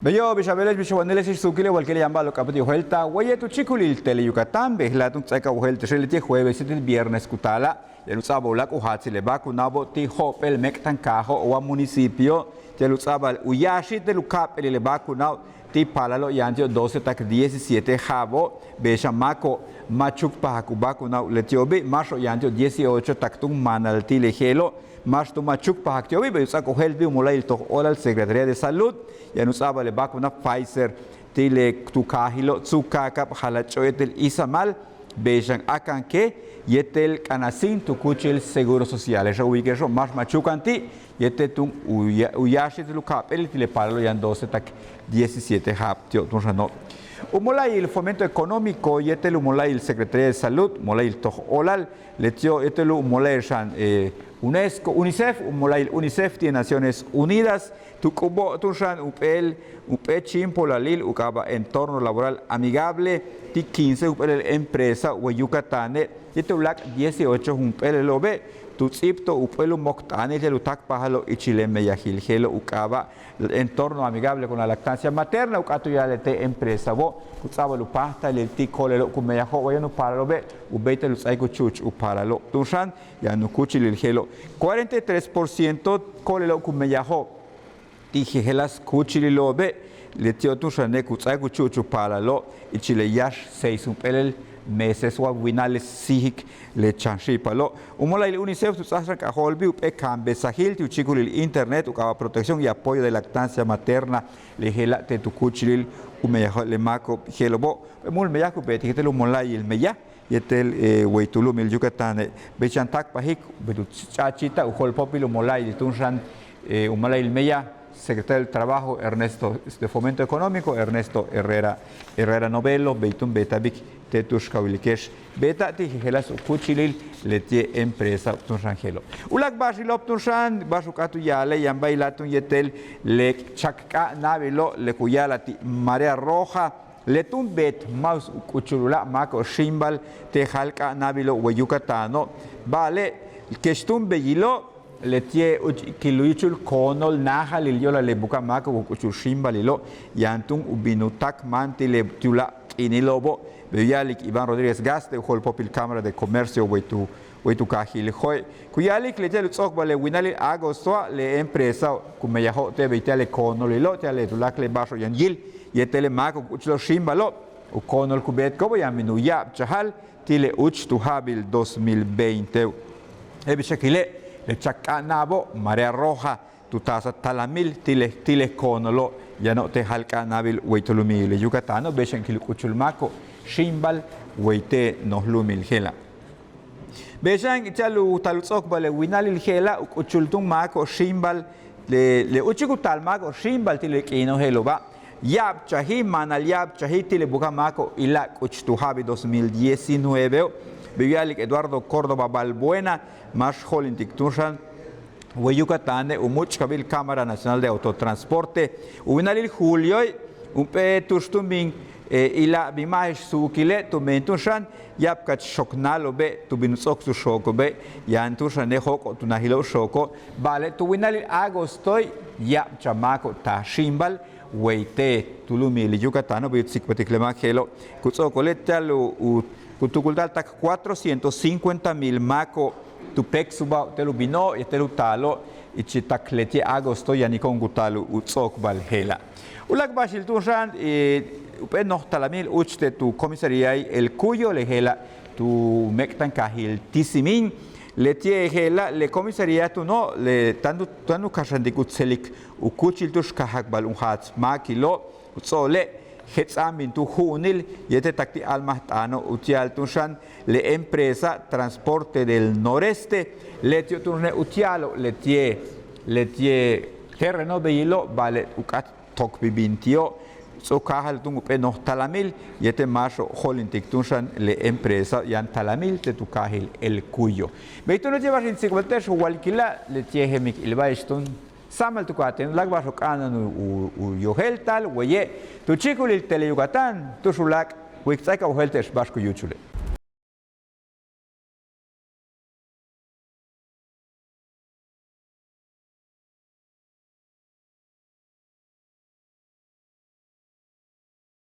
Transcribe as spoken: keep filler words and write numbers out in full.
Beyo', bix a beele'ex, bix a wanile'ex, suukile' walkile' yaan ba'alo'ob k'a'abéet in ojéelta'al waye' tu chíikulil Tele Yucatán. Bejla'e' túun k ts'áaik a wojéelta'al leti'e' jueves yéetel viernes ku taala', yaan u ts'a'abal u láak' u jaatsil le ba'ax ku na'abo' ti' jo'op'éel méek'tankaajo' wa municipio, ti'al u ts'a'abal u yáaxil yéetel u ka'ap'éelil le ba'ax ku na'o' ti' paalalo' yaan ti'o' doce tak diecisiete ja'abo'. Bey xan máako' ma' chúukpajak u ba'ax ku na'o' leti'obi', máaxo'ob yaan ti'o' dieciocho tak túun máanal ti' le je'elo', máax túun ma' chúukpajak ti'obi'. Bey u ts'áaik ojéeltbil u mola'ayil toj óolal Secretaría de Salud, yaan u ts'a'abal le ba'ax ku na'ab Pfizer ti' le tu kaajilo' Tzucacab, Jalach'o'ob yéetel Izamal, bey xan Akanke yéetel K'anasín tu kúuchil Seguro Social. Je'ex a wu'uyike'exo', máax ma' chúuka'an ti' yéetel túun u ya- u yáaxil yéetel u ka'ap'éelil ti' le paalalo' yaan doce tak diecisiete ja'ab ti'o' túun xano'. U mola'ayil Fomento Económico yéetel u mola'ayil Secretaría de Salud, mola'ayil toj óolal, leti'o' yéetel u mola'ayil xan, eh, UNESCO, UNICEF, u mola'ayil UNICEF ti' Naciones Unidas, tu k'ubo' túun xan jump'éel, jump'éel chíimpoolalil u k'aaba' Entorno Laboral Amigable ti' quince jump'éelel empresa wey Yucatane' yéetel u láak' dieciocho jump'éelelo'obe', tu ts'íibto'ob jump'éel u mokt'aanil ti'al u táakpajalo' ichil le meyajil je'elo' u k'aaba' Entorno Amigable con la Lactancia Materna. U k'áat u ya'ala'al le te' empresao'obo' ku ts'a'abal u páajtalil ti' ko'olelo'ob ku meyajo'ob wa yaan u paalalo'obe', u béeytal u ts'áaik u chu'uch u paalalo'. Túun xan yaan u kúuchilil je'elo', cuarenta y tres por ciento ko'olelo'ob ku meyajo'ob ti' jejeláas kúuchililo'obe', leti'o' túun xane' ku ts'áaik u chu'uch u paalalo' ichil le yáax seis jump'éelel meses wa winales síijik le chan xi'ipalo'. U mola'ayil UNICEF tu ts'áaj xan k'ajóoltbil jump'éel kaambesajil ti' u chíikulil internet u k'aaba' Protección y Apoyo de Lactancia Materna, le je'ela' te' tu kúuchilil u meyajo'ob le máako'ob je'elo'obo'. Jump'éel múul meyaj ku beetik yéetel u mola'ayil meyaj yéetel, eh, wey tu lu'umil Yucatane', bey xan táakpajik, bey tu ch'a'achi'ita'al u jo'olpóopil u mola'ayil túun xan, eh, u mola'ayil meyaj, secretario del Trabajo, Ernesto, este, Fomento Económico, Ernesto Herrera, Herrera Novelo, bey túun beeta'abik te' tu'ux ka wilike'ex beeta'ab ti' jejeláas u kúuchilil leti'e' empresao'ob túun xan je'elo'. U láak' ba'axilo'ob túun xan, ba'ax u k'áat u ya'ale' yaan ba'ila' túun yéetel le chak k'a'anabilo' le ku ya'ala'al ti' Marea Roja, le túun beet ma'us u k'uchul u láak' máako'ob xíimbal te' jáal k'a'anabilo' wey Yucatano'. Ba'ale' kex túun beyilo', leti'e' u kil u yúuchul koonol náajalil yo'olal le buka'aj máako'ob ku k'uchul xíimbalilo', yaan túun u bin u táakmáan ti' le ti' u láak' k'iinilo'obo'. Bey u ya'alik Iván Rodríguez Gaste, u jo'olpóopil Cámara de Comercio wey tu wey tu kaajil Jo'e', ku ya'alik leti'e' le u ts'o'okbal le winalil agostoa' le empresao'ob ku meyajo'ob te' bey ti'al le koonolilo', ti'al le tuláakal le ba'axo'ob yaan yil yéetel le máako'ob ku k'uchulo'ob xíimbalo', u koonol ku beetiko'obo' yaan bin u ya'abchajal ti' le úuch tu ja'abil dos mil veinteo'. Je'el bix a kile', le chak k'a'anabo' Marea Roja tu taasaj talamil ti' le ti' le koonolo'ob yano'ob te' jáal k'a'anabil wey tu lu'umil Yucatano', bey xan kil u k'uchul máako'ob xíimbal wey te' noj lu'umil je'ela'. Bey xan ti'al u taal u ts'o'okbal le winalil je'ela' u k'uchul túun máako'ob xíimbal, le le úuchik u taal máako'ob xíimbal ti' le k'iino' je'elo'oba', ya'abchajil, máanal ya'abchajil ti' le buka'aj máako'ob ila'al k'uch tu ja'abil dos mil diecinueveo'. Bey u ya'alik Eduardo Córdoba Balbuena, máax jo'olintik túun xan wey Yucatane' u múuch'kabil Cámara Nacional de Autotransporte. U winalil julioe' jump'éel tu'ux túun bin, eh, ila'al bin ma'ex suukile' tumen túun xan ya'abkach xoknáalo'obe' tu bin u ts'o'ok tu xooko'obe', yaan túun xane' jóok'ol tu najilo'ob xooko'. Ba'ale' tu winalil agostoe' ya'abchaj máako'ob taal xíimbal wey te' tu lu'umil Yucatano'. Bey u tsikbaltik le máak je'elo', ku ts'o'okole' ti'al u ku tukulta'al tak cuatrocientos cincuenta mil máako'ob tu péeksubao'ob ti'al u bino'ob yéetel u taalo'ob ichil tak leti'e' agosto yaaniko'on ku taal u ts'o'okbal je'ela'. U láak' ba'axil túun xan, eh, jump'éel noj talamil úuch te' tu comisaríail El Cuyo, le je'ela' tu méek'tankaajil Tizimín. Leti'e' je'ela' le comisaría túuno', le táan u táan u kaxantik u tselik u kúuchil tu'ux kajakbal u jaats máakilo'. U ts'o'okole' jets'a'an bin tu ju'unil yéetel tak ti' a'almajt'aano' utia'al túun xan le empresa Transporte del Noreste, leti'o' túun xane' utia'alo' leti'e' leti'e' terreno beyilo', ba'ale' u k'áat tóokbil bin ti'o'. Ts'o'ok káajal túun jump'éel noj talamil yéetel máaxo'ob jo'olintik túun xan le empresa yaan talamil te' tu kaajil El Cuyo. Bey túuno' ti'e' ba'ax in tsikbalt te'ex walkila' leti'e' je'el míin k ilba'ex túun sáamal tu ka'atéen u láak' ba'axo'ob k'a'ana'an u u yojéelta'al waye' tu chíikulil Tele Yucatán tu'ux u láak' way k ts'áaik a wojéelta'ex ba'ax ku yúuchule'.